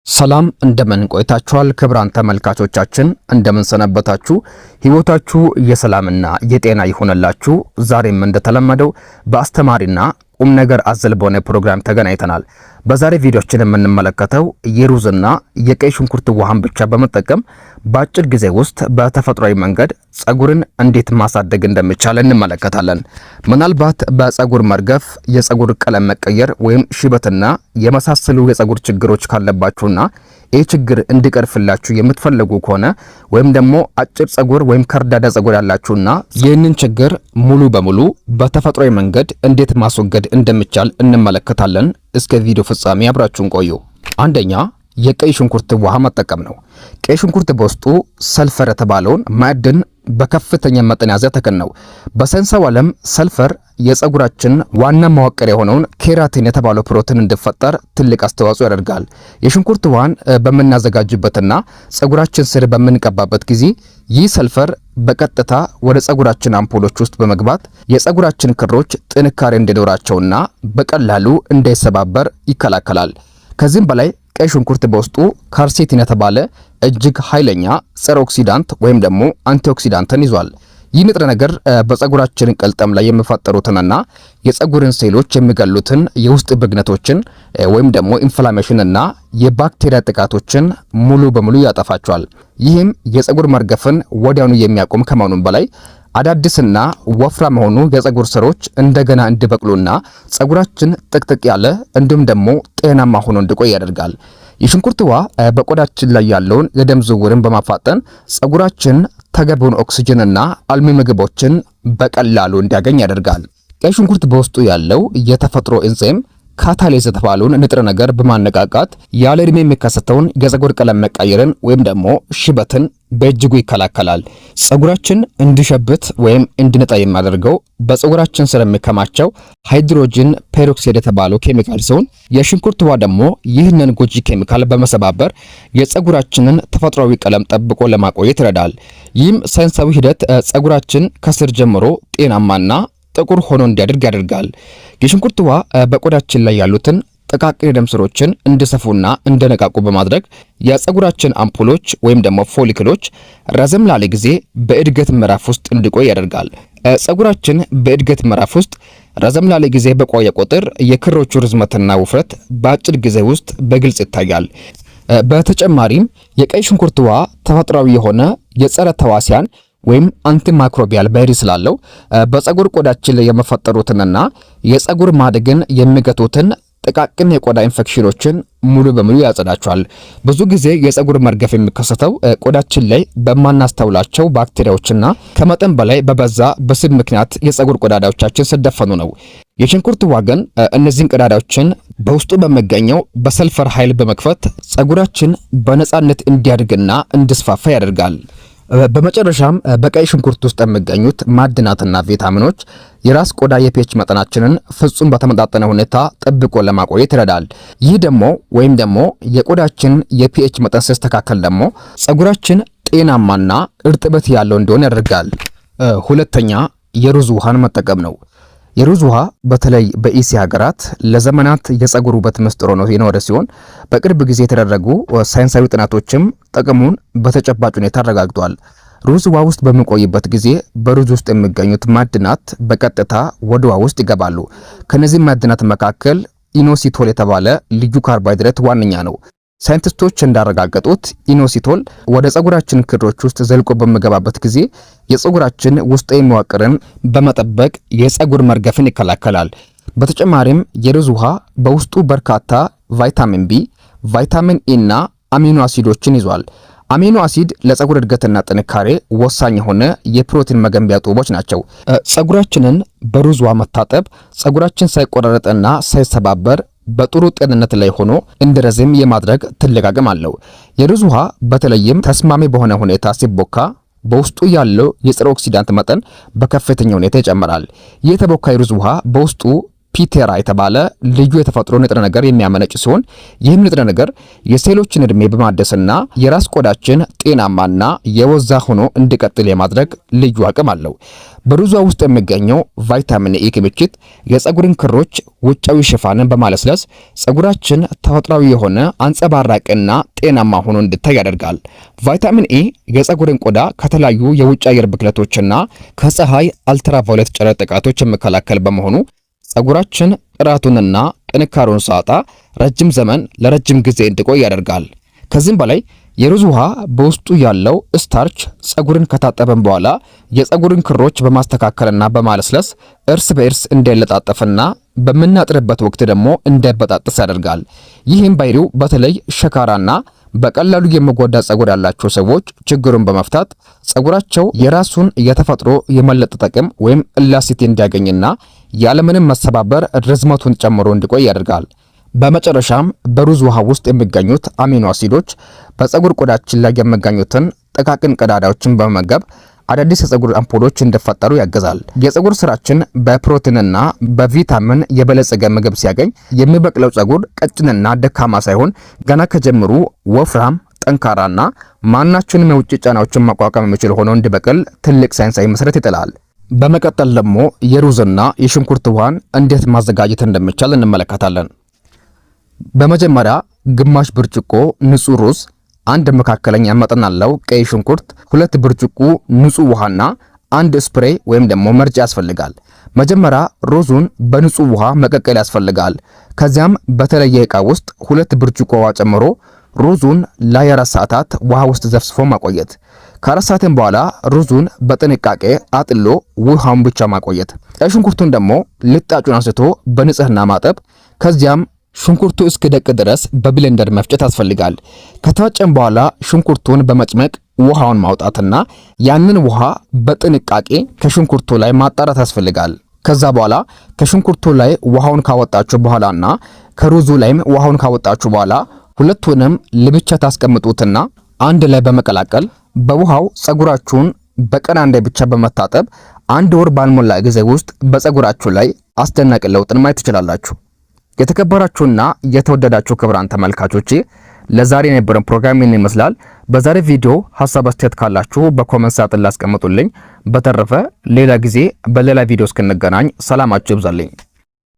ሰላም፣ እንደምን ቆይታችኋል? ክቡራን ተመልካቾቻችን፣ እንደምን ሰነበታችሁ? ሕይወታችሁ የሰላምና የጤና ይሁንላችሁ። ዛሬም እንደተለመደው በአስተማሪና ቁም ነገር አዘል በሆነ ፕሮግራም ተገናኝተናል። በዛሬ ቪዲዮአችን የምንመለከተው የሩዝና የቀይ ሽንኩርት ውሃን ብቻ በመጠቀም በአጭር ጊዜ ውስጥ በተፈጥሯዊ መንገድ ጸጉርን እንዴት ማሳደግ እንደሚቻል እንመለከታለን። ምናልባት በጸጉር መርገፍ፣ የጸጉር ቀለም መቀየር ወይም ሽበትና የመሳሰሉ የጸጉር ችግሮች ካለባችሁና ይህ ችግር እንዲቀርፍላችሁ የምትፈልጉ ከሆነ ወይም ደግሞ አጭር ጸጉር ወይም ከርዳዳ ጸጉር ያላችሁና ይህንን ችግር ሙሉ በሙሉ በተፈጥሯዊ መንገድ እንዴት ማስወገድ እንደሚቻል እንመለከታለን። እስከ ቪዲዮ ፍጻሜ አብራችሁን ቆዩ። አንደኛ፣ የቀይ ሽንኩርት ውሃ መጠቀም ነው። ቀይ ሽንኩርት በውስጡ ሰልፈር የተባለውን ማዕድን በከፍተኛ መጠን የያዘ ተክል ነው። በሳይንሳዊ ዓለም ሰልፈር የፀጉራችን ዋና መዋቅር የሆነውን ኬራቲን የተባለው ፕሮቲን እንዲፈጠር ትልቅ አስተዋጽኦ ያደርጋል። የሽንኩርት ውሃን በምናዘጋጅበትና ፀጉራችን ስር በምንቀባበት ጊዜ ይህ ሰልፈር በቀጥታ ወደ ፀጉራችን አምፖሎች ውስጥ በመግባት የፀጉራችን ክሮች ጥንካሬ እንዲኖራቸውና በቀላሉ እንዳይሰባበር ይከላከላል። ከዚህም በላይ ቀይ ሽንኩርት በውስጡ quercetin የተባለ እጅግ ኃይለኛ ጸረ oxidant ወይም ደግሞ antioxidant ን ይዟል። ይህ ንጥረ ነገር በፀጉራችን ቅልጥም ላይ የሚፈጠሩትንና የፀጉርን ሴሎች የሚገሉትን የውስጥ ብግነቶችን ወይም ደግሞ inflammation ና የባክቴሪያ ጥቃቶችን ሙሉ በሙሉ ያጠፋቸዋል። ይህም የፀጉር መርገፍን ወዲያውኑ የሚያቆም ከመሆኑም በላይ አዳዲስና ወፍራም የሆኑ የፀጉር ስሮች እንደገና እንዲበቅሉና ፀጉራችን ጥቅጥቅ ያለ እንዲሁም ደግሞ ጤናማ ሆኖ እንዲቆይ ያደርጋል። የሽንኩርት ውሃ በቆዳችን ላይ ያለውን የደም ዝውውርን በማፋጠን ፀጉራችን ተገቢውን ኦክሲጅንና አልሚ ምግቦችን በቀላሉ እንዲያገኝ ያደርጋል። ቀይ ሽንኩርት በውስጡ ያለው የተፈጥሮ ኤንዛይም catalase የተባለውን ንጥረ ነገር በማነቃቃት ያለ ዕድሜ የሚከሰተውን የፀጉር ቀለም መቀየርን ወይም ደግሞ ሽበትን በእጅጉ ይከላከላል። ፀጉራችን እንዲሸብት ወይም እንዲነጣ የሚያደርገው በፀጉራችን ስለሚከማቸው hydrogen peroxide የተባለው ኬሚካል ሲሆን የሽንኩርት ውሃ ደግሞ ይህንን ጎጂ ኬሚካል በመሰባበር የፀጉራችንን ተፈጥሯዊ ቀለም ጠብቆ ለማቆየት ይረዳል። ይህም ሳይንሳዊ ሂደት ፀጉራችን ከስር ጀምሮ ጤናማና ጥቁር ሆኖ እንዲያድግ ያደርጋል። የሽንኩርት ውሃ በቆዳችን ላይ ያሉትን ጥቃቅን የደም ስሮችን እንዲሰፉና እንዲነቃቁ በማድረግ የፀጉራችን አምፖሎች ወይም ደግሞ follicle ኦች ረዘም ላለ ጊዜ በእድገት ምዕራፍ ውስጥ እንዲቆይ ያደርጋል። ፀጉራችን በእድገት ምዕራፍ ውስጥ ረዘም ላለ ጊዜ በቆየ ቁጥር የክሮቹ ርዝመትና ውፍረት በአጭር ጊዜ ውስጥ በግልጽ ይታያል። በተጨማሪም የቀይ ሽንኩርት ውሃ ተፈጥሯዊ የሆነ የጸረ ተዋሲያን ወይም antimicrobial ባህሪ ስላለው በፀጉር ቆዳችን ላይ የሚፈጠሩትንና የፀጉር ማደግን የሚገቱትን ጥቃቅን የቆዳ ኢንፌክሽኖችን ሙሉ በሙሉ ያጸዳቸዋል። ብዙ ጊዜ የፀጉር መርገፍ የሚከሰተው ቆዳችን ላይ በማናስተውላቸው ባክቴሪያዎችና ከመጠን በላይ በበዛ በስብ ምክንያት የፀጉር ቀዳዳዎቻችን ሲደፈኑ ነው። የሽንኩርት ውሃ ግን እነዚህን ቀዳዳዎችን በውስጡ በሚገኘው በሰልፈር ኃይል በመክፈት ፀጉራችን በነፃነት እንዲያድግና እንዲስፋፋ ያደርጋል። በመጨረሻም በቀይ ሽንኩርት ውስጥ የሚገኙት ማዕድናትና ቪታሚኖች የራስ ቆዳ የ pH መጠናችንን ፍጹም በተመጣጠነ ሁኔታ ጠብቆ ለማቆየት ይረዳል። ይህ ደግሞ ወይም ደግሞ የቆዳችን የ pH መጠን ሲስተካከል ደግሞ ፀጉራችን ጤናማና እርጥበት ያለው እንዲሆን ያደርጋል። ሁለተኛ፣ የሩዝ ውሃን መጠቀም ነው። የሩዝ ውሃ በተለይ በኤሲያ ሀገራት ለዘመናት የፀጉር ውበት ምስጢር ሆኖ የኖረ ሲሆን በቅርብ ጊዜ የተደረጉ ሳይንሳዊ ጥናቶችም ጥቅሙን በተጨባጭ ሁኔታ አረጋግጧል። ሩዝ ውሃ ውስጥ በሚቆይበት ጊዜ በሩዝ ውስጥ የሚገኙት ማዕድናት በቀጥታ ወደ ውሃ ውስጥ ይገባሉ። ከነዚህ ማዕድናት መካከል inositol የተባለ ልዩ ካርቦሃይድሬት ዋነኛ ነው። ሳይንቲስቶች እንዳረጋገጡት inositol ወደ ፀጉራችን ክሮች ውስጥ ዘልቆ በሚገባበት ጊዜ የፀጉራችን ውስጣዊ መዋቅርን በመጠበቅ የፀጉር መርገፍን ይከላከላል። በተጨማሪም የሩዝ ውሃ በውስጡ በርካታ ቫይታሚን ቢ፣ ቫይታሚን ኢ እና አሚኖ አሲዶችን ይዟል። አሚኖ አሲድ ለፀጉር እድገትና ጥንካሬ ወሳኝ የሆነ የፕሮቲን መገንቢያ ጡቦች ናቸው። ፀጉራችንን በሩዝ ውሃ መታጠብ ፀጉራችን ሳይቆራረጥና ሳይሰባበር በጥሩ ጤንነት ላይ ሆኖ እንዲረዝም የማድረግ ትልቅ አቅም አለው። የሩዝ ውሃ በተለይም ተስማሚ በሆነ ሁኔታ ሲቦካ በውስጡ ያለው የጸረ oxidant መጠን በከፍተኛ ሁኔታ ይጨምራል። ይህ የተቦካ የሩዝ ውሃ በውስጡ ፒቴራ የተባለ ልዩ የተፈጥሮ ንጥረ ነገር የሚያመነጭ ሲሆን ይህም ንጥረ ነገር የሴሎችን እድሜ በማደስና የራስ ቆዳችን ጤናማና የወዛ ሆኖ እንዲቀጥል የማድረግ ልዩ አቅም አለው። በሩዟ ውስጥ የሚገኘው ቫይታሚን ኢ ክምችት የፀጉርን ክሮች ውጫዊ ሽፋንን በማለስለስ ፀጉራችን ተፈጥሯዊ የሆነ አንጸባራቂና ጤናማ ሆኖ እንዲታይ ያደርጋል። ቫይታሚን ኢ የፀጉርን ቆዳ ከተለያዩ የውጭ አየር ብክለቶችና ከፀሐይ አልትራቫዮሌት ጨረር ጥቃቶች የሚከላከል በመሆኑ ፀጉራችን ጥራቱንና ጥንካሬውን ሳያጣ ረጅም ዘመን ለረጅም ጊዜ እንዲቆይ ያደርጋል። ከዚህም በላይ የሩዝ ውሃ በውስጡ ያለው starch ፀጉርን ከታጠበን በኋላ የፀጉርን ክሮች በማስተካከልና በማለስለስ እርስ በእርስ እንዳይለጣጠፍና በምናጥርበት ወቅት ደግሞ እንዳይበጣጥስ ያደርጋል። ይህም ባህሪው በተለይ ሸካራና በቀላሉ የሚጎዳ ፀጉር ያላቸው ሰዎች ችግሩን በመፍታት ፀጉራቸው የራሱን የተፈጥሮ የመለጠጥ አቅም ወይም elasticity እንዲያገኝና ያለምንም መሰባበር ርዝመቱን ጨምሮ እንዲቆይ ያደርጋል። በመጨረሻም በሩዝ ውሃ ውስጥ የሚገኙት አሚኖ አሲዶች በፀጉር ቆዳችን ላይ የሚገኙትን ጥቃቅን ቀዳዳዎችን በመመገብ አዳዲስ የፀጉር አምፖሎች እንዲፈጠሩ ያግዛል። የፀጉር ስራችን በፕሮቲንና በቪታሚን የበለጸገ ምግብ ሲያገኝ የሚበቅለው ፀጉር ቀጭንና ደካማ ሳይሆን ገና ከጀምሩ ወፍራም፣ ጠንካራና ማናቸውንም የውጭ ጫናዎችን መቋቋም የሚችል ሆኖ እንዲበቅል ትልቅ ሳይንሳዊ መሰረት ይጥላል። በመቀጠል ደግሞ የሩዝና የሽንኩርት ውሃን እንዴት ማዘጋጀት እንደሚቻል እንመለከታለን። በመጀመሪያ ግማሽ ብርጭቆ ንጹህ ሩዝ፣ አንድ መካከለኛ መጠን ያለው ቀይ ሽንኩርት፣ 2 ብርጭቆ ንጹህ ውሃና አንድ spray ወይም ደግሞ መርጫ ያስፈልጋል። መጀመሪያ ሩዙን በንጹህ ውሃ መቀቀል ያስፈልጋል። ከዚያም በተለየ ዕቃ ውስጥ 2 ብርጭቆ ውሃ ጨምሮ ሩዙን ለ24 ሰዓታት ውሃ ውስጥ ዘፍዝፎ ማቆየት። ከ4 ሰዓትም በኋላ ሩዙን በጥንቃቄ አጥሎ ውሃውን ብቻ ማቆየት። ቀይ ሽንኩርቱን ደግሞ ልጣጩን አንስቶ በንጽህና ማጠብ። ከዚያም ሽንኩርቱ እስኪደቅ ድረስ በ blender መፍጨት ያስፈልጋል። ከተፈጨም በኋላ ሽንኩርቱን በመጭመቅ ውሃውን ማውጣትና ያንን ውሃ በጥንቃቄ ከሽንኩርቱ ላይ ማጣራት ያስፈልጋል። ከዛ በኋላ ከሽንኩርቱ ላይ ውሃውን ካወጣችሁ በኋላና ከሩዙ ላይም ውሃውን ካወጣችሁ በኋላ ሁለቱንም ለብቻ ታስቀምጡትና አንድ ላይ በመቀላቀል በውሃው ፀጉራችሁን በቀን አንዴ ብቻ በመታጠብ አንድ ወር ባልሞላ ጊዜ ውስጥ በፀጉራችሁ ላይ አስደናቂ ለውጥን ማየት ትችላላችሁ። የተከበራችሁና የተወደዳችሁ ክቡራን ተመልካቾቼ ለዛሬ የነበረን ፕሮግራም ይህን ይመስላል። በዛሬ ቪዲዮ ሀሳብ አስተያየት ካላችሁ በ comment ሳጥን ላይ አስቀምጡልኝ። በተረፈ ሌላ ጊዜ በሌላ ቪዲዮ እስክንገናኝ ሰላማችሁ ይብዛልኝ።